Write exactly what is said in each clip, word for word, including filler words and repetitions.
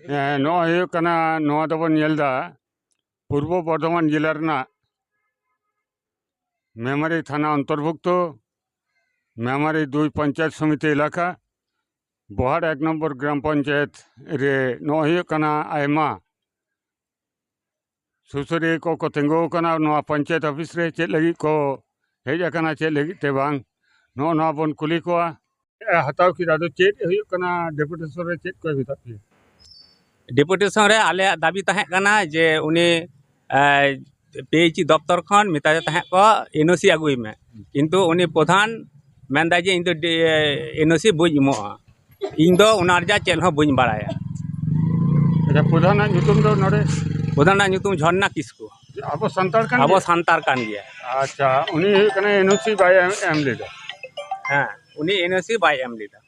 ᱦᱮᱸ, ᱱᱚᱜᱼᱚᱭ ᱦᱩᱭᱩᱜ ᱠᱟᱱᱟ, ᱱᱚᱣᱟ ᱫᱚᱵᱚᱱ ᱧᱮᱞ ᱮᱫᱟ ᱯᱩᱨᱵᱚ ᱵᱚᱨᱫᱷᱚᱢᱟᱱ ᱡᱮᱞᱟ ᱨᱮᱱᱟᱜ ᱢᱮᱢᱟᱨᱤ ᱛᱷᱟᱱᱟ ᱚᱱᱛᱚᱨᱵᱷᱩᱠᱛᱚ ᱢᱮᱢᱟᱨᱤ ᱫᱩᱭ ᱯᱚᱧᱪᱟᱭᱮᱛ ᱥᱚᱢᱤᱛᱤ ᱮᱞᱟᱠᱟ, ᱵᱚᱦᱟᱲ ᱮᱠ ᱱᱚᱢᱵᱚᱨ ᱜᱨᱟᱢ ᱯᱚᱧᱪᱟᱭᱮᱛ ᱨᱮ ᱱᱚᱜᱼᱚᱭ ᱦᱩᱭᱩᱜ ᱠᱟᱱᱟ ᱟᱭᱢᱟ ᱥᱩᱥᱟᱹᱨᱤᱭᱟᱹ ᱠᱚᱠᱚ ᱛᱤᱸᱜᱩ ᱟᱠᱟᱱᱟ ᱱᱚᱣᱟ ᱯᱚᱧᱪᱟᱭᱮᱛ ᱚᱯᱷᱤᱥ ᱨᱮ, ᱪᱮᱫ ᱞᱟᱹᱜᱤᱫ ᱠᱚ ᱦᱮᱡ ᱟᱠᱟᱱᱟ, ᱪᱮᱫ ᱞᱟᱹᱜᱤᱫ ᱛᱮ ᱵᱟᱝ, ᱱᱚᱜᱼᱚ ᱱᱚᱣᱟ ᱵᱚᱱ ᱠᱩᱞᱤ ᱠᱚᱣᱟ᱾ ᱮ, ᱦᱟᱛᱟᱣ ᱠᱮᱫᱟ, ᱟᱫᱚ ᱪᱮᱫ ᱦᱩᱭᱩᱜ ᱠᱟᱱᱟ, ᱰᱮᱯᱩᱴᱮᱥᱚᱱ ᱨᱮ ᱪᱮᱫ ᱠᱚ ᱢᱮᱛᱟᱜ ᱯᱮᱭᱟ? ᱰᱮᱯᱩᱴᱮᱥᱚᱱ ᱨᱮ ᱟᱞᱮᱭᱟᱜ ᱫᱟᱹᱵᱤ ᱛᱟᱦᱮᱸ ᱠᱟᱱᱟ ᱡᱮ ᱩᱱᱤ, ᱮ, ᱯᱤ ᱮᱭᱤᱪ ᱤ ᱫᱚᱯᱛᱚᱨ ᱠᱷᱚᱱ ᱢᱮᱛᱟᱭ ᱛᱟᱦᱮᱸ ᱠᱚ ᱮᱱ ᱳ ᱥᱤ ᱟᱹᱜᱩᱭ ᱢᱮ, ᱠᱤᱱᱛᱩ ᱩᱱᱤ ᱯᱨᱚᱫᱷᱟᱱ ᱢᱮᱱᱫᱟᱭ ᱡᱮ ᱤᱧ ᱫᱚ ᱰᱤ-, ᱮᱱ ᱳ ᱥᱤ ᱵᱟᱹᱧ ᱮᱢᱚᱜᱼᱟ, ᱤᱧ ᱫᱚ ᱚᱱᱟ ᱨᱮᱭᱟᱜ ᱪᱮᱫ ᱦᱚᱸ ᱵᱟᱹᱧ ᱵᱟᱲᱟᱭᱟ᱾ ᱟᱪᱪᱷᱟ, ᱯᱨᱚᱫᱷᱟᱱᱟᱜ ᱧᱩᱛᱩᱢ ᱫᱚ ᱱᱚᱰᱮ? ᱯᱨᱚᱫᱷᱟᱱᱟᱜ ᱧᱩᱛᱩᱢ ᱡᱷᱚᱨᱱᱟ ᱠᱤᱥᱠᱩ᱾ ᱟᱵᱚ ᱥᱟᱱᱛᱟᱲ ᱠᱟᱱ ᱟᱵᱚ ᱜᱮᱭᱟ? ᱥᱟᱱᱛᱟᱲ ᱠᱟᱱ ᱜᱮᱭᱟ᱾ ᱟᱪᱪᱷᱟ, ᱩᱱᱤ ᱦᱩᱭᱩᱜ ᱠᱟᱱᱟ ᱮᱱ ᱳ ᱥᱤ ᱵᱟᱭ ᱮᱢ, ᱮᱢ ᱞᱮᱫᱟ᱾ ᱦᱮᱸ, ᱩᱱᱤ ᱮᱱ ᱳ ᱥᱤ ᱵᱟᱭ ᱮᱢ ᱞᱮᱫᱟ᱾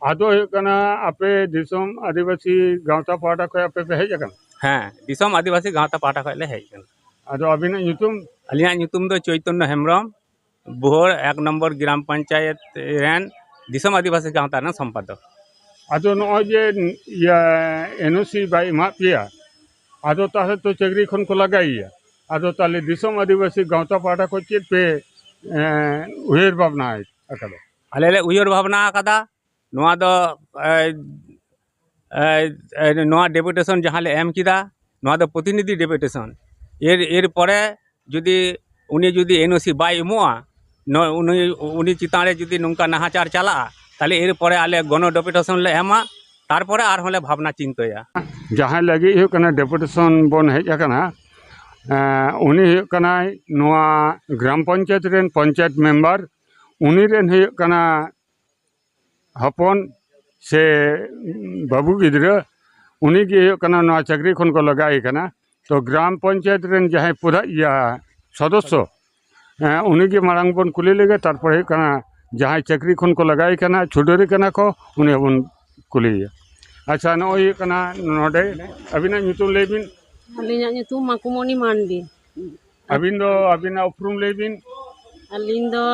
ᱟᱫᱚ ᱦᱩᱭᱩᱜ ᱠᱟᱱᱟ, ᱟᱯᱮ ᱫᱤᱥᱚᱢ ᱟᱹᱫᱤᱵᱟᱹᱥᱤ ᱜᱟᱶᱛᱟ ᱯᱟᱦᱴᱟ ᱠᱷᱚᱱ ᱟᱯᱮ ᱯᱮ ᱦᱮᱡ ᱟᱠᱟᱱᱟ? ᱦᱮᱸ, ᱫᱤᱥᱚᱢ ᱟᱹᱫᱤᱵᱟᱹᱥᱤ ᱜᱟᱶᱛᱟ ᱯᱟᱦᱴᱟ ᱠᱷᱚᱱ ᱞᱮ ᱦᱮᱡ ᱟᱠᱟᱱᱟ᱾ ᱟᱫᱚ ᱟᱹᱵᱤᱱᱟᱜ ᱧᱩᱛᱩᱢ? ᱟᱹᱞᱤᱧᱟᱜ ᱧᱩᱛᱩᱢ ᱫᱚ ᱪᱳᱭᱛᱚᱱᱱᱚ ᱦᱮᱢᱵᱨᱚᱢ, ᱵᱳᱦᱳᱲ ᱮᱠ ᱱᱚᱢᱵᱚᱨ ᱜᱨᱟᱢ ᱯᱚᱧᱪᱟᱭᱮᱛ ᱨᱮᱱ ᱫᱤᱥᱚᱢ ᱟᱹᱫᱤᱵᱟᱹᱥᱤ ᱜᱟᱶᱛᱟ ᱨᱮᱱ ᱥᱚᱢᱯᱟᱫᱚᱠ᱾ ᱟᱫᱚ ᱱᱚᱜᱼᱚᱭ ᱡᱮ, ᱤᱭᱟᱹ, ᱮᱱ ᱳ ᱥᱤ ᱵᱟᱭ ᱮᱢᱟᱜ ᱯᱮᱭᱟ, ᱟᱫᱚ ᱛᱟᱦᱚᱞᱮ ᱛᱚ ᱪᱟᱹᱠᱨᱤ ᱠᱷᱚᱱ ᱠᱚ ᱞᱟᱜᱟᱭᱮᱭᱟ᱾ ᱟᱫᱚ ᱛᱟᱦᱚᱞᱮ ᱫᱤᱥᱚᱢ ᱟᱹᱫᱤᱵᱟᱹᱥᱤ ᱜᱟᱶᱛᱟ ᱯᱟᱦᱴᱟ ᱠᱷᱚᱱ ᱪᱮᱫ ᱯᱮ, ᱮᱸ, ᱩᱭᱦᱟᱹᱨ ᱵᱷᱟᱵᱽᱱᱟ ᱟᱠᱟᱫᱟ? ᱟᱞᱮ ᱞᱮ ᱩᱭᱦᱟᱹᱨ ᱵᱷᱟᱵᱽᱱᱟ ᱟᱠᱟᱫᱟ, ᱱᱚᱣᱟ ᱫᱚ, ᱮ, ᱮ, ᱮ, ᱱᱚᱣᱟ ᱰᱮᱯᱩᱴᱮᱥᱚᱱ ᱡᱟᱦᱟᱸ ᱞᱮ ᱮᱢ ᱠᱮᱫᱟ, ᱱᱚᱣᱟ ᱫᱚ ᱯᱨᱚᱛᱤᱱᱤᱫᱷᱤ ᱰᱮᱯᱩᱴᱮᱥᱚᱱ᱾ ᱮᱨ, ᱮᱨ ᱯᱚᱨᱮ ᱡᱩᱫᱤ ᱩᱱᱤ ᱡᱩᱫᱤ ᱮᱱ ᱳ ᱥᱤ ᱵᱟᱭ ᱮᱢᱚᱜᱼᱟ, ᱱᱚ-, ᱩᱱᱤ, ᱩᱱᱤ ᱪᱮᱛᱟᱱ ᱨᱮ ᱡᱩᱫᱤ ᱱᱚᱝᱠᱟ ᱱᱟᱦᱟᱪᱟᱨ ᱪᱟᱞᱟᱜᱼᱟ, ᱛᱟᱦᱚᱞᱮ ᱮᱨ ᱯᱚᱨᱮ ᱟᱞᱮ ᱜᱚᱱᱚ ᱰᱮᱯᱩᱴᱮᱥᱚᱱ ᱞᱮ ᱮᱢᱟ, ᱛᱟᱨᱯᱚᱨᱮ ᱟᱨᱦᱚᱸ ᱞᱮ ᱵᱷᱟᱵᱽᱱᱟ ᱪᱤᱱᱛᱟᱹᱭᱟ᱾ ᱡᱟᱦᱟᱸᱭ ᱞᱟᱹᱜᱤᱫ ᱦᱩᱭᱩᱜ ᱠᱟᱱᱟ ᱰᱮᱯᱩᱴᱮᱥᱚᱱ ᱵᱚᱱ ᱦᱮᱡ ᱟᱠᱟᱱᱟ, ᱮᱸ, ᱩᱱᱤ ᱦᱩᱭᱩᱜ ᱠᱟᱱᱟᱭ ᱱᱚᱣᱟ ᱜᱨᱟᱢ ᱯᱚᱧᱪᱟᱭᱮᱛ ᱨᱮᱱ ᱯᱚᱧᱪᱟᱭᱮᱛ ᱢᱮᱢᱵᱟᱨ, ᱩᱱᱤ ᱨᱮᱱ ᱦᱩᱭᱩᱜ ᱠᱟᱱᱟ ᱦᱚᱯᱚᱱ ᱥᱮ ᱵᱟᱹᱵᱩ ᱜᱤᱫᱽᱨᱟᱹ, ᱩᱱᱤ ᱜᱮ ᱦᱩᱭᱩᱜ ᱠᱟᱱᱟ ᱱᱚᱣᱟ ᱪᱟᱹᱠᱨᱤ ᱠᱷᱚᱱ ᱠᱚ ᱞᱟᱜᱟᱭᱮ ᱠᱟᱱᱟ᱾ ᱛᱚ ᱜᱨᱟᱢ ᱯᱚᱧᱪᱟᱭᱮᱛ ᱨᱮᱱ ᱡᱟᱦᱟᱸᱭ ᱯᱨᱚᱫᱷᱟ-, ᱤᱭᱟᱹ, ᱥᱚᱫᱚᱥᱥᱚ, ᱦᱮᱸ, ᱩᱱᱤ ᱜᱮ ᱢᱟᱲᱟᱝ ᱵᱚᱱ ᱠᱩᱞᱤ ᱞᱮᱜᱮ, ᱛᱟᱨᱯᱚᱨᱮ ᱦᱩᱭᱩᱜ ᱠᱟᱱᱟ ᱡᱟᱦᱟᱸᱭ ᱪᱟᱹᱠᱨᱤ ᱠᱷᱚᱱ ᱠᱚ ᱞᱟᱜᱟᱭᱮ ᱠᱟᱱᱟ, ᱪᱷᱩᱰᱟᱹᱨᱮ ᱠᱟᱱᱟ ᱠᱚ, ᱩᱱᱤ ᱦᱚᱸᱵᱚᱱ ᱠᱩᱞᱤᱭᱮᱭᱟ᱾ ᱟᱪᱪᱷᱟ, ᱱᱚᱜᱼᱚᱭ ᱦᱩᱭᱩᱜ ᱠᱟᱱᱟ ᱱᱚᱰᱮ, ᱟᱹᱵᱤᱱᱟᱜ ᱧᱩᱛᱩᱢ ᱞᱟᱹᱭ ᱵᱤᱱ᱾ ᱟᱹᱞᱤᱧᱟᱜ ᱧᱩᱛᱩᱢ ᱢᱟᱠᱩᱢᱚᱱᱤ ᱢᱟᱱᱰᱤ᱾ ᱟᱹᱵᱤᱱ ᱫᱚ ᱟᱹᱵᱤᱱᱟᱜ ᱩᱯᱨᱩᱢ ᱞᱟᱹᱭ ᱵᱤᱱ᱾ ᱟᱹᱞᱤᱧ ᱫᱚ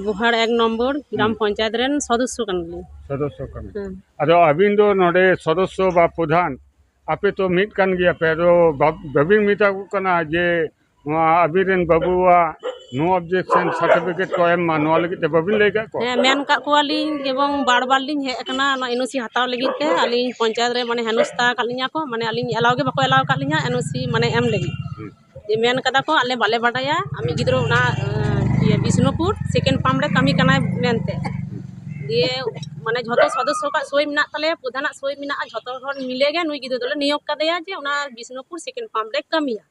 ᱵᱳᱦᱟᱲ ᱮᱠ ᱱᱚᱢᱵᱚᱨ ᱜᱨᱟᱢ ᱦᱩᱸ᱾ ᱯᱚᱧᱪᱟᱭᱮᱛ ᱨᱮᱱ ᱥᱚᱫᱚᱥᱥᱚ ᱠᱟᱱᱟᱞᱤᱧ᱾ ᱥᱚᱫᱚᱥᱥᱚ ᱠᱟᱱᱟ᱾ ᱦᱮᱸ᱾ ᱟᱫᱚ ᱟᱹᱵᱤᱱ ᱫᱚ ᱱᱚᱰᱮ ᱥᱚᱫᱚᱥᱥᱚ ᱵᱟ ᱯᱨᱚᱫᱷᱟᱱ, ᱟᱯᱮ ᱛᱚ ᱢᱤᱫ ᱠᱟᱱ ᱜᱮᱭᱟ ᱯᱮ, ᱟᱫᱚ ᱵᱟ- ᱵᱟᱹᱵᱤᱱ ᱢᱮᱛᱟ ᱠᱚ ᱠᱟᱱᱟ ᱡᱮ ᱱᱚᱣᱟ ᱟᱹᱵᱤᱱ ᱨᱮᱱ ᱵᱟᱹᱵᱩᱣᱟᱜ no objection certificate ᱠᱚ ᱮᱢ ᱢᱟ, ᱱᱚᱣᱟ ᱞᱟᱹᱜᱤᱫ ᱛᱮ ᱵᱟᱹᱵᱤᱱ ᱞᱟᱹᱭ ᱠᱟᱜ ᱠᱚᱣᱟ? ᱦᱮᱸ, ᱢᱮᱱ ᱠᱟᱜ ᱠᱚᱣᱟᱞᱤᱧ ᱮᱵᱚᱝ ᱵᱟᱨ ᱵᱟᱨ ᱞᱤᱧ ᱦᱮᱡ ᱟᱠᱟᱱᱟ ᱚᱱᱟ ᱮᱱ ᱳ ᱥᱤ ᱦᱟᱛᱟᱣ ᱞᱟᱹᱜᱤᱫ ᱛᱮ᱾ ᱟᱹᱞᱤᱧ ᱯᱚᱧᱪᱟᱭᱮᱛ ᱨᱮ ᱢᱟᱱᱮ ᱦᱮᱱᱚᱥᱛᱟ ᱟᱠᱟᱫ ᱞᱤᱧᱟ ᱠᱚ, ᱢᱟᱱᱮ ᱟᱹᱞᱤᱧ ᱮᱞᱟᱣ ᱜᱮ ᱵᱟᱠᱚ ᱮᱞᱟᱣ ᱟᱠᱟᱫ ᱞᱤᱧᱟ ᱮᱱ ᱳ ᱥᱤ ᱢᱟᱱᱮ ᱮᱢ ᱞᱟᱹᱜᱤᱫ᱾ ᱡᱮ ᱢᱮᱱ ᱠᱟᱫᱟ ᱠᱚ, "ᱟᱞᱮ ᱵᱟᱞᱮ ᱵᱟᱰᱟᱭᱟ ᱟᱢᱤᱡ ᱜᱤᱫᱽᱨᱟᱹ ᱚᱱᱟ ᱟᱸ, ᱤᱭᱟᱹ ᱵᱤᱥᱱᱩᱯᱩᱨ ᱥᱮᱠᱮᱱᱰ ᱯᱟᱢᱯ ᱨᱮ ᱠᱟᱹᱢᱤ ᱠᱟᱱᱟᱭ ᱢᱮᱱᱛᱮ᱾" ᱫᱤᱭᱮ ᱢᱟᱱᱮ ᱡᱷᱚᱛᱚ ᱥᱚᱫᱚᱥᱥᱚ ᱠᱚᱣᱟᱜ ᱥᱳᱭ ᱢᱮᱱᱟᱜ ᱛᱟᱞᱮᱭᱟ, ᱯᱨᱚᱫᱷᱟᱱᱟᱜ ᱥᱳᱭ ᱢᱮᱱᱟᱜᱼᱟ, ᱡᱷᱚᱛᱚ ᱦᱚᱲ ᱢᱤᱞᱮ ᱜᱮ ᱱᱩᱭ ᱜᱤᱫᱽᱨᱟᱹ ᱫᱚᱞᱮ ᱱᱤᱭᱳᱜ ᱠᱟᱫᱮᱭᱟ ᱡᱮ ᱚᱱᱟ ᱵᱤᱥᱱᱩᱯᱩᱨ ᱥᱮᱠᱮᱱᱰ ᱯᱟᱢᱯ ᱨᱮ ᱠᱟᱹᱢᱤᱭᱟ᱾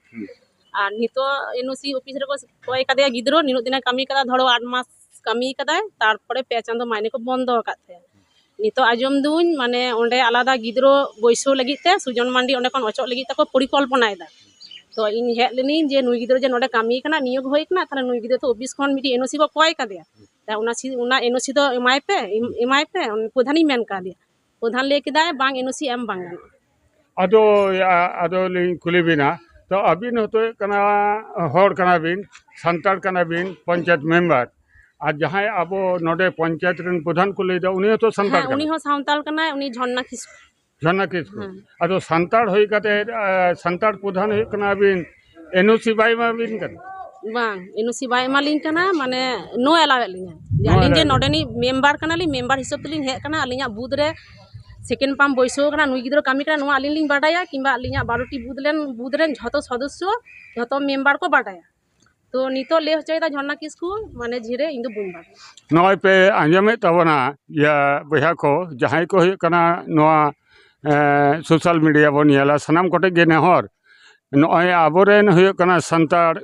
ᱟᱨ ᱱᱤᱛᱚᱜ ᱮᱱ ᱳ ᱥᱤ ᱚᱯᱷᱤᱥ ᱨᱮᱠᱚ ᱠᱚᱭ ᱠᱟᱫᱮᱭᱟ ᱜᱤᱫᱽᱨᱟᱹ, ᱱᱤᱱᱟᱹᱜ ᱫᱤᱱᱮ ᱠᱟᱹᱢᱤ ᱠᱟᱫᱟ, ᱫᱷᱚᱨᱚ ᱟᱴ ᱢᱟᱥ ᱠᱟᱹᱢᱤ ᱠᱟᱫᱟᱭ, ᱛᱟᱨᱯᱚᱨᱮ ᱯᱮ ᱪᱟᱸᱫᱳ ᱢᱟᱭᱱᱮ ᱠᱚ ᱵᱚᱱᱫᱚ ᱟᱠᱟᱫ ᱛᱟᱭᱟ᱾ ᱱᱤᱛᱚᱜ ᱟᱸᱡᱚᱢ ᱫᱩᱧ ᱢᱟᱱᱮ ᱚᱸᱰᱮ ᱟᱞᱟᱫᱟ ᱜᱤᱫᱽᱨᱟᱹ ᱵᱟᱹᱭᱥᱟᱹᱣ ᱞᱟᱹᱜᱤᱫ ᱛᱮ ᱥᱩᱡᱚᱱ ᱢᱟᱱᱰᱤ ᱚᱸᱰᱮ ᱠᱷᱚᱱ ᱚᱪᱚᱜ ᱞᱟᱹᱜᱤᱫ ᱛᱮᱠᱚ ᱯᱚᱨᱤᱠᱚᱞᱯᱚᱱᱟᱭᱮᱫᱟ᱾ ᱛᱚ ᱤᱧ ᱦᱮᱡ ᱞᱮᱱᱤᱧ ᱡᱮ ᱱᱩᱭ ᱜᱤᱫᱽᱨᱟᱹ ᱡᱮ ᱱᱚᱰᱮ ᱠᱟᱹᱢᱤ ᱠᱟᱱᱟ, ᱱᱤᱭᱳᱜ ᱦᱩᱭ ᱠᱟᱱᱟ, ᱛᱟᱦᱞᱮ ᱱᱩᱭ ᱜᱤᱫᱽᱨᱟᱹ ᱛᱚ ᱚᱯᱷᱤᱥ ᱠᱷᱚᱱ ᱢᱤᱫᱴᱤᱡ ᱮᱱ ᱳ ᱥᱤ ᱠᱚ ᱠᱚᱭ ᱠᱟᱫᱮᱭᱟ᱾ ᱛᱟᱦᱞᱮ ᱚᱱᱟ ᱥᱤ-, ᱚᱱᱟ ᱮᱱ ᱳ ᱥᱤ ᱫᱚ ᱮᱢᱟᱭ ᱯᱮ, ᱮᱢ-, ᱮᱢᱟᱭ ᱯᱮ, ᱩᱱᱤ ᱯᱨᱚᱫᱷᱟᱱᱤᱧ ᱢᱮᱱ ᱠᱟᱫᱮᱭᱟ᱾ ᱯᱨᱚᱫᱷᱟᱱ ᱞᱟᱹᱭ ᱠᱮᱫᱟᱭ, "ᱵᱟᱝ, ᱮᱱ ᱳ ᱥᱤ ᱮᱢ ᱵᱟᱝ ᱜᱟᱱᱚᱜᱼᱟ᱾" ᱟᱫᱚ, ᱟ-, ᱟᱫᱚ ᱞᱤᱧ ᱠᱩᱞᱤ ᱵᱤᱱᱟ, ᱛᱚ ᱟᱹᱵᱤᱱ ᱦᱚᱸᱛᱚ ᱦᱩᱭᱩᱜ ᱠᱟᱱᱟ, ᱦᱚᱲ ᱠᱟᱱᱟ ᱵᱤᱱ, ᱥᱟᱱᱛᱟᱲ ᱠᱟᱱᱟ ᱵᱤᱱ, ᱯᱚᱧᱪᱟᱭᱮᱛ ᱢᱮᱢᱵᱟᱨ, ᱟᱨ ᱡᱟᱦᱟᱸᱭ ᱟᱵᱚ ᱱᱚᱰᱮ ᱯᱚᱧᱪᱟᱭᱮᱛ ᱨᱮᱱ ᱯᱨᱚᱫᱷᱟᱱ ᱠᱚ ᱞᱟᱹᱭᱫᱟ, ᱩᱱᱤ ᱦᱚᱸᱛᱚ ᱥᱟᱱᱛᱟᱲ ᱦᱮᱸ, ᱩᱱᱤ ᱠᱟᱱᱟ᱾ ᱦᱚᱸ ᱥᱟᱱᱛᱟᱲ ᱠᱟᱱᱟᱭ, ᱩᱱᱤ ᱡᱷᱚᱨᱱᱟ ᱠᱤᱥᱠᱩ᱾ ᱡᱷᱚᱨᱱᱟ ᱠᱤᱥᱠᱩ᱾ ᱦᱮᱸ᱾ ᱟᱫᱚ ᱥᱟᱱᱛᱟᱲ ᱦᱩᱭ ᱠᱟᱛᱮ, ᱟ, ᱥᱟᱱᱛᱟᱲ ᱯᱨᱚᱫᱷᱟᱱ ᱦᱩᱭᱩᱜ ᱠᱟᱱᱟ ᱵᱤᱱ, ᱮᱱ ᱳ ᱥᱤ ᱵᱟᱭ ᱮᱢᱟ ᱵᱤᱱ ᱠᱟᱱᱟ? ᱵᱟᱝ, ᱮᱱ ᱳ ᱥᱤ ᱵᱟᱭ ᱮᱢᱟᱞᱤᱧ ᱠᱟᱱᱟ, ᱢᱟᱱᱮ no ᱮᱞᱟᱣᱮᱫ ᱞᱤᱧᱟ᱾ ᱡᱮ no ᱟᱹᱞᱤᱧ ᱡᱮ ᱮᱞᱟᱣᱮᱫ ᱱᱚᱰᱮᱱᱤᱡ ᱢᱮᱢᱵᱟᱨ ᱠᱟᱱᱟᱞᱤᱧ, ᱢᱮᱢᱵᱟᱨ ᱦᱤᱥᱟᱹᱵ ᱛᱮᱞᱤᱧ ᱦᱮᱡ ᱠᱟᱱᱟ, ᱟᱹᱞᱤᱧᱟᱜ ᱵᱩᱛᱷ ᱨᱮ ᱥᱮᱠᱮᱱᱰ ᱯᱟᱢᱯ ᱵᱟᱹᱭᱥᱟᱹᱣ ᱠᱟᱱᱟ, ᱱᱩᱭ ᱜᱤᱫᱽᱨᱟᱹ ᱠᱟᱹᱢᱤ ᱠᱟᱱᱟ, ᱱᱚᱣᱟ ᱟᱹᱞᱤᱧ ᱞᱤᱧ ᱵᱟᱰᱟᱭᱟ, ᱠᱤᱝᱵᱟ ᱟᱹᱞᱤᱧᱟᱜ ᱵᱟᱨᱚ ᱴᱤ ᱵᱩᱛᱷ ᱨᱮᱱ, ᱵᱩᱛᱷ ᱨᱮᱱ ᱡᱷᱚᱛᱚ ᱥᱚᱫᱚᱥᱥᱚ, ᱡᱷᱚᱛᱚ ᱢᱮᱢᱵᱟᱨ ᱠᱚ ᱵᱟᱰᱟᱭᱟ᱾ ᱛᱚ ᱱᱤᱛᱚᱜ ᱞᱟᱹᱭ ᱦᱚᱪᱚᱭᱮᱫᱟ ᱡᱷᱚᱨᱱᱟ ᱠᱤᱥᱠᱩ, ᱢᱟᱱᱮ ᱡᱷᱤᱨᱮ, ᱤᱧ ᱫᱚ ᱵᱟᱹᱧ ᱵᱟᱰᱟᱭᱟ᱾ ᱱᱚᱜᱼᱚᱭ ᱯᱮ ᱟᱸᱡᱚᱢᱮᱫ ᱛᱟᱵᱚᱱᱟ, ᱤᱭᱟᱹ, ᱵᱚᱭᱦᱟ ᱠᱚ, ᱡᱟᱦᱟᱸᱭ ᱠᱚ ᱦᱩᱭᱩᱜ ᱠᱟᱱᱟ ᱱᱚᱣᱟ, ᱮ, social media ᱵᱚᱱ ᱧᱮᱞᱟ, ᱥᱟᱱᱟᱢ ᱠᱚᱴᱷᱮᱱ ᱜᱮ ᱱᱮᱦᱚᱨ, ᱱᱚᱜᱼᱚᱭ ᱟᱵᱚᱨᱮᱱ ᱦᱩᱭᱩᱜ ᱠᱟᱱᱟ ᱥᱟᱱᱛᱟᱲ,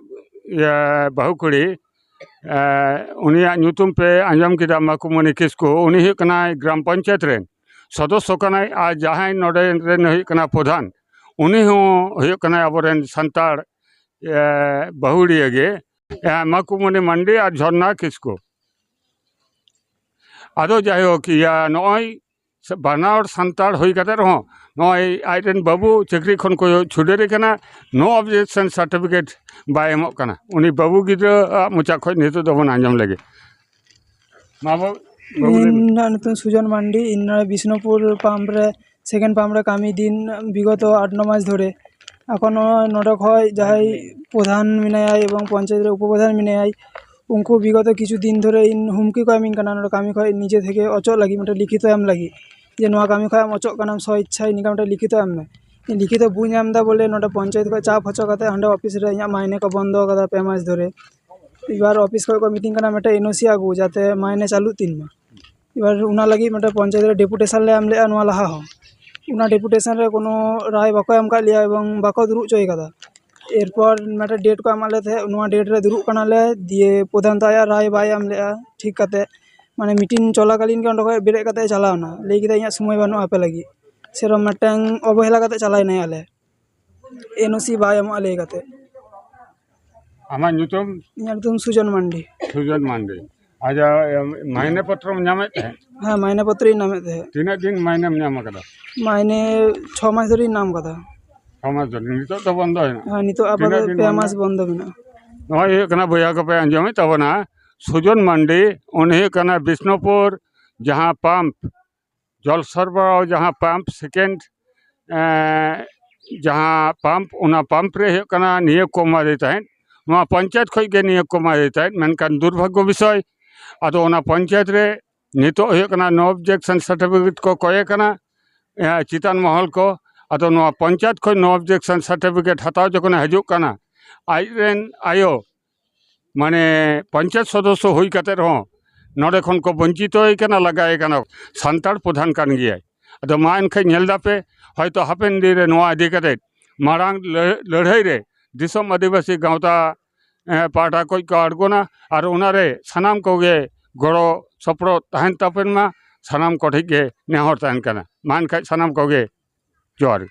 ᱤᱭᱟᱹ, ᱵᱟᱹᱦᱩ ᱠᱩᱲᱤ, ᱮ, ᱩᱱᱤᱭᱟᱜ ᱧᱩᱛᱩᱢ ᱯᱮ ᱟᱸᱡᱚᱢ ᱠᱮᱫᱟ, ᱢᱟᱠᱩᱢᱚᱱᱤ ᱠᱤᱥᱠᱩ, ᱩᱱᱤ ᱦᱩᱭᱩᱜ ᱠᱟᱱᱟᱭ ᱜᱨᱟᱢ ᱯᱚᱧᱪᱟᱭᱮᱛ ᱨᱮᱱ ᱥᱚᱫᱚᱥᱥᱚ ᱠᱟᱱᱟᱭ, ᱟᱨ ᱡᱟᱦᱟᱸᱭ ᱱᱚᱰᱮ ᱨᱮᱱ ᱦᱩᱭᱩᱜ ᱠᱟᱱᱟ ᱯᱨᱚᱫᱷᱟᱱ, ᱩᱱᱤ ᱦᱚᱸ ᱦᱩᱭᱩᱜ ᱠᱟᱱᱟᱭ ᱟᱵᱚᱨᱮᱱ ᱥᱟᱱᱛᱟᱲ, ᱮ, ᱵᱟᱹᱦᱩᱲᱤᱭᱟᱹ ᱜᱮ, ᱮ, ᱢᱟᱠᱩᱢᱚᱱᱤ ᱢᱟᱱᱰᱤ ᱟᱨ ᱡᱷᱚᱨᱱᱟ ᱠᱤᱥᱠᱩ᱾ ᱟᱫᱚ ᱡᱟᱭᱦᱳᱠ, ᱤᱭᱟᱹ, ᱱᱚᱜᱼᱚᱭ ᱥᱮ ᱵᱟᱱᱟ ᱦᱚᱲ ᱥᱟᱱᱛᱟᱲ ᱦᱩᱭ ᱠᱟᱛᱮ ᱨᱮᱦᱚᱸ ᱱᱚᱜᱼᱚᱭ ᱟᱡᱨᱮᱱ ᱵᱟᱹᱵᱩ ᱪᱟᱹᱠᱨᱤ ᱠᱷᱚᱱ ᱠᱚ ᱪᱷᱩᱰᱟᱹᱨᱮ ᱠᱟᱱᱟ, no objection certificate ᱵᱟᱭ ᱮᱢᱚᱜ ᱠᱟᱱᱟ᱾ ᱩᱱᱤ ᱵᱟᱹᱵᱩ ᱜᱤᱫᱽᱨᱟᱹ ᱟᱜ ᱢᱚᱪᱟ ᱠᱷᱚᱱ ᱱᱤᱛᱚᱜ ᱫᱚᱵᱚᱱ ᱟᱸᱡᱚᱢ ᱞᱮᱜᱮ᱾ ᱢᱟ ᱵᱟᱹᱵᱩ, ᱵᱟᱹᱵᱩ ᱞᱟᱹᱭ ᱢᱮ᱾ ᱤᱧᱟᱹᱜ ᱧᱩᱛᱩᱢ ᱥᱩᱡᱚᱱ ᱢᱟᱱᱰᱤ, ᱤᱧ ᱱᱚᱰᱮ ᱵᱤᱥᱱᱩᱯᱩᱨ ᱯᱟᱢᱯ ᱨᱮ ᱥᱮᱠᱮᱱᱰ ᱯᱟᱢᱯ ᱨᱮ ᱠᱟᱹᱢᱤ ᱫᱤᱱ ᱵᱤᱜᱚᱛᱚ ᱟᱴ ᱱᱚ ᱢᱟᱥ ᱫᱷᱚᱨᱮ᱾ ᱮᱠᱷᱚᱱᱳ ᱱᱚᱰᱮ ᱠᱷᱚᱱ ᱡᱟᱦᱟᱸᱭ ᱯᱨᱚᱫᱷᱟᱱ ᱢᱮᱱᱟᱭᱟ ᱮᱵᱚᱝ ᱯᱚᱧᱪᱟᱭᱮᱛ ᱨᱮ ᱩᱯᱚᱯᱨᱚᱫᱷᱟᱱ ᱢᱮᱱᱟᱭᱟᱭ, ᱩᱱᱠᱩ ᱵᱤᱜᱚᱛᱚ ᱠᱤᱪᱷᱩ ᱫᱤᱱ ᱫᱷᱚᱨᱮ ᱤᱧ ᱦᱩᱢᱠᱤ ᱠᱚ ᱮᱢᱤᱧ ᱠᱟᱱᱟ ᱱᱚᱰᱮ ᱠᱟᱹᱢᱤ ᱠᱷᱚᱱ ᱱᱤᱡᱮ ᱛᱷᱮᱠᱮ ᱚᱪᱚᱜ ᱞᱟᱹᱜᱤᱫ, ᱢᱤᱫᱴᱮᱱ ᱞᱤᱠᱷᱤᱛᱚ ᱮᱢ ᱞᱟᱹᱜᱤᱫ, ᱡᱮ ᱱᱚᱣᱟ ᱠᱟᱹᱢᱤ ᱠᱷᱚᱱ ᱟᱢ ᱚᱪᱚᱜ ᱠᱟᱱᱟᱢ ᱥᱚ ᱤᱪᱪᱷᱟᱭ, ᱱᱤᱝᱠᱟ ᱢᱤᱫᱴᱮᱱ ᱞᱤᱠᱷᱤᱛᱚ ᱮᱢ ᱢᱮ᱾ ᱤᱧ ᱞᱤᱠᱷᱤᱛᱚ ᱵᱟᱹᱧ ᱮᱢ ᱮᱫᱟ ᱵᱚᱞᱮ ᱱᱚᱰᱮ ᱯᱚᱧᱪᱟᱭᱮᱛ ᱠᱷᱚᱱ ᱪᱟᱯ ᱦᱚᱪᱚ ᱠᱟᱛᱮ ᱦᱟᱸᱰᱮ ᱚᱯᱷᱤᱥ ᱨᱮ ᱤᱧᱟᱹᱜ ᱢᱟᱭᱱᱮ ᱠᱚ ᱵᱚᱱᱫᱚ ᱟᱠᱟᱫᱟ ᱯᱮ ᱢᱟᱥ ᱫᱷᱚᱨᱮ᱾ ᱮᱵᱟᱨ ᱚᱯᱷᱤᱥ ᱠᱷᱚᱱ ᱠᱚ ᱢᱤᱛᱟᱹᱧ ᱠᱟᱱᱟ ᱢᱤᱫᱴᱮᱱ ᱮᱱ ᱳ ᱥᱤ ᱟᱹᱜᱩ ᱡᱟᱛᱮ ᱢᱟᱭᱱᱮ ᱪᱟᱹᱞᱩᱜ ᱛᱤᱧ ᱢᱟ᱾ ᱮᱵᱟᱨ ᱚᱱᱟ ᱞᱟᱹᱜᱤᱫ ᱢᱤᱫᱴᱮᱱ ᱯᱚᱧᱪᱟᱭᱮᱛ ᱨᱮ ᱰᱮᱯᱩᱴᱮᱥᱚᱱ ᱞᱮ ᱮᱢ ᱞᱮᱫᱼᱟ ᱱᱚᱣᱟ ᱞᱟᱦᱟ ᱦᱚᱸ᱾ ᱚᱱᱟ ᱰᱮᱯᱩᱴᱮᱥᱚᱱ ᱨᱮ ᱠᱳᱱᱳ ᱨᱟᱭ ᱵᱟᱠᱚ ᱮᱢ ᱟᱠᱟᱫ ᱞᱮᱭᱟ ᱮᱵᱚᱝ ᱵᱟᱠᱚ ᱫᱩᱲᱩᱵ ᱦᱚᱪᱚ ᱟᱠᱟᱫᱟ᱾ ᱮᱨᱯᱚᱨ ᱢᱤᱫᱴᱮᱱ ᱰᱮᱴ ᱠᱚ ᱮᱢᱟᱫ ᱞᱮ ᱛᱟᱦᱮᱸᱫ, ᱱᱚᱣᱟ ᱰᱮᱴ ᱨᱮ ᱫᱩᱲᱩᱵ ᱠᱟᱱᱟᱞᱮ, ᱫᱤᱭᱮ ᱯᱨᱚᱫᱷᱟᱱ ᱫᱚ ᱟᱭᱟᱜ ᱨᱟᱭ ᱵᱟᱭ ᱮᱢ ᱞᱮᱫᱼᱟ ᱴᱷᱤᱠ ᱠᱟᱛᱮ᱾ ᱢᱟᱱᱮ ᱢᱤᱴᱤᱝ ᱪᱚᱞᱟᱠᱟᱞᱤᱱ ᱜᱮ ᱚᱸᱰᱮ ᱠᱷᱚᱱ ᱵᱮᱨᱮᱫ ᱠᱟᱛᱮ ᱪᱟᱞᱟᱣ ᱮᱱᱟ, ᱞᱟᱹᱭ ᱠᱮᱫᱟ ᱤᱧᱟᱹᱜ ᱥᱚᱢᱚᱭ ᱵᱟᱹᱱᱩᱜᱼᱟ ᱟᱯᱮ ᱞᱟᱹᱜᱤᱫ᱾ ᱥᱮᱨᱚᱠᱚᱢ ᱢᱤᱫᱴᱟᱝ ᱚᱵᱚᱦᱮᱞᱟ ᱠᱟᱛᱮ ᱪᱟᱞᱟᱣ ᱮᱱᱟᱭ ᱟᱞᱮ᱾ ᱮᱱ ᱳ ᱥᱤ ᱵᱟᱭ ᱮᱢᱚᱜᱼᱟ ᱞᱟᱹᱭ ᱠᱟᱛᱮ᱾ ᱟᱢᱟᱜ ᱧᱩᱛᱩᱢ? ᱤᱧᱟᱹᱜ ᱧᱩᱛᱩᱢ ᱥᱩᱡᱚᱱ ᱢᱟᱱᱰᱤ᱾ ᱥᱩᱡᱚᱱ ᱢᱟᱱᱰᱤ᱾ ᱟᱪᱪᱷᱟ, ᱮᱢ, ᱢᱟᱭᱱᱮ ᱯᱚᱛᱨᱚᱢ ᱧᱟᱢᱮᱫ ᱛᱟᱦᱮᱸᱫ? ᱦᱮᱸ, ᱢᱟᱭᱱᱮ ᱯᱚᱛᱨᱚᱧ ᱧᱟᱢᱮᱫ ᱛᱟᱦᱮᱸᱫ᱾ ᱛᱤᱱᱟᱹᱜ ᱫᱤᱱ ᱢᱟᱭᱱᱮᱢ ᱧᱟᱢ ᱟᱠᱟᱫᱟ? ᱢᱟᱭᱱᱮ ᱪᱷᱚ ᱢᱟᱥ ᱫᱷᱚᱨᱮᱧ ᱧᱟᱢ ᱟᱠᱟᱫᱟ᱾ ᱪᱷᱚ ᱢᱟᱥ ᱫᱷᱚᱨᱮ᱾ ᱱᱤᱛᱚᱜ ᱫᱚ ᱵᱚᱱᱫᱚᱭᱮᱱᱟ? ᱦᱮᱸ, ᱱᱤᱛᱚᱜ ᱛᱤᱱᱟᱹᱜ ᱟᱯᱟᱛᱚᱛᱚ ᱫᱤᱱ ᱯᱮ ᱵᱚᱱᱫᱚ? ᱢᱟᱥ ᱵᱚᱱᱫᱚ ᱢᱮᱱᱟᱜᱼᱟ᱾ ᱱᱚᱜᱼᱚᱭ ᱦᱩᱭᱩᱜ ᱠᱟᱱᱟ, ᱵᱚᱭᱦᱟ ᱠᱚᱯᱮ ᱟᱸᱡᱚᱢᱮᱫ ᱛᱟᱵᱚᱱᱟ, ᱥᱩᱡᱚᱱ ᱢᱟᱱᱰᱤ, ᱩᱱᱤ ᱦᱩᱭᱩᱜ ᱠᱟᱱᱟ ᱵᱤᱥᱱᱩᱯᱩᱨ ᱡᱟᱦᱟᱸ ᱯᱟᱢᱯ, ᱡᱚᱞ ᱥᱚᱨᱵᱚᱨᱟᱦᱚ ᱡᱟᱦᱟᱸ ᱯᱟᱢᱯ, ᱥᱮᱠᱮᱱᱰ, ᱮᱸ, ᱡᱟᱦᱟᱸ ᱯᱟᱢᱯ, ᱚᱱᱟ ᱯᱟᱢᱯ ᱨᱮ ᱦᱩᱭᱩᱜ ᱠᱟᱱᱟ ᱱᱤᱭᱳᱜᱽ ᱠᱚ ᱮᱢᱟᱫᱮ ᱛᱟᱦᱮᱸᱫ᱾ ᱱᱚᱣᱟ ᱯᱚᱧᱪᱟᱭᱮᱛ ᱠᱷᱚᱱ ᱜᱮ ᱱᱤᱭᱳᱜᱽ ᱠᱚ ᱮᱢᱟᱫᱮ ᱛᱟᱦᱮᱸᱫ, ᱢᱮᱱᱠᱷᱟᱱ ᱫᱩᱨᱵᱷᱟᱜᱽᱜᱚ ᱵᱤᱥᱚᱭ, ᱟᱫᱚ ᱚᱱᱟ ᱯᱚᱧᱪᱟᱭᱮᱛ ᱨᱮ ᱱᱤᱛᱚᱜ ᱦᱩᱭᱩᱜ ᱠᱟᱱᱟ no objection certificate ᱠᱚ ᱠᱚᱭᱮ ᱠᱟᱱᱟ, ᱮᱸ, ᱪᱮᱛᱟᱱ ᱢᱚᱦᱚᱞ ᱠᱚ᱾ ᱟᱫᱚ ᱱᱚᱣᱟ ᱯᱚᱧᱪᱟᱭᱮᱛ ᱠᱷᱚᱱ no objection certificate ᱦᱟᱛᱟᱣ ᱡᱚᱠᱷᱚᱱᱮ ᱦᱤᱡᱩᱜ ᱠᱟᱱᱟ, ᱟᱡᱨᱮᱱ ᱟᱭᱳ ᱢᱟᱱᱮ ᱯᱚᱧᱪᱟᱭᱮᱛ ᱥᱚᱫᱚᱥᱥᱚ ᱦᱩᱭ ᱠᱟᱛᱮ ᱨᱮᱦᱚᱸ ᱱᱚᱰᱮ ᱠᱷᱚᱱ ᱠᱚ ᱵᱚᱧᱪᱤᱛᱚᱭ ᱠᱟᱱᱟ, ᱞᱟᱜᱟᱭᱮ ᱠᱟᱱᱟ᱾ ᱥᱟᱱᱛᱟᱲ ᱯᱨᱚᱫᱷᱟᱱ ᱠᱟᱱ ᱜᱮᱭᱟᱭ᱾ ᱟᱫᱚ ᱢᱟ ᱮᱱᱠᱷᱟᱱ ᱧᱮᱞ ᱫᱟᱯᱮ, ᱦᱚᱭᱛᱚ ᱦᱟᱯᱮᱱ ᱫᱤᱱ ᱨᱮ ᱱᱚᱣᱟ ᱤᱫᱤ ᱠᱟᱛᱮ ᱢᱟᱲᱟᱝ ᱞᱟᱹ-, ᱞᱟᱹᱲᱦᱟᱹᱭ ᱨᱮ ᱫᱤᱥᱚᱢ ᱟᱹᱫᱤᱵᱟᱹᱥᱤ ᱜᱟᱶᱛᱟ, ᱮ, ᱯᱟᱦᱴᱟ ᱠᱷᱚᱱ ᱠᱚ ᱟᱬᱜᱚᱱᱟ ᱟᱨ ᱚᱱᱟᱨᱮ ᱥᱟᱱᱟᱢ ᱠᱚᱜᱮ ᱜᱚᱲᱚ ᱥᱚᱯᱚᱦᱚᱫ ᱛᱟᱦᱮᱱ ᱛᱟᱯᱮᱱ ᱢᱟ, ᱥᱟᱱᱟᱢ ᱠᱚᱴᱷᱮᱱ ᱜᱮ ᱱᱮᱦᱚᱨ ᱛᱟᱦᱮᱱ ᱠᱟᱱᱟ᱾ ᱢᱟ ᱮᱱᱠᱷᱟᱱ ᱥᱟᱱᱟᱢ ᱠᱚᱜᱮ ᱡᱚᱦᱟᱨ᱾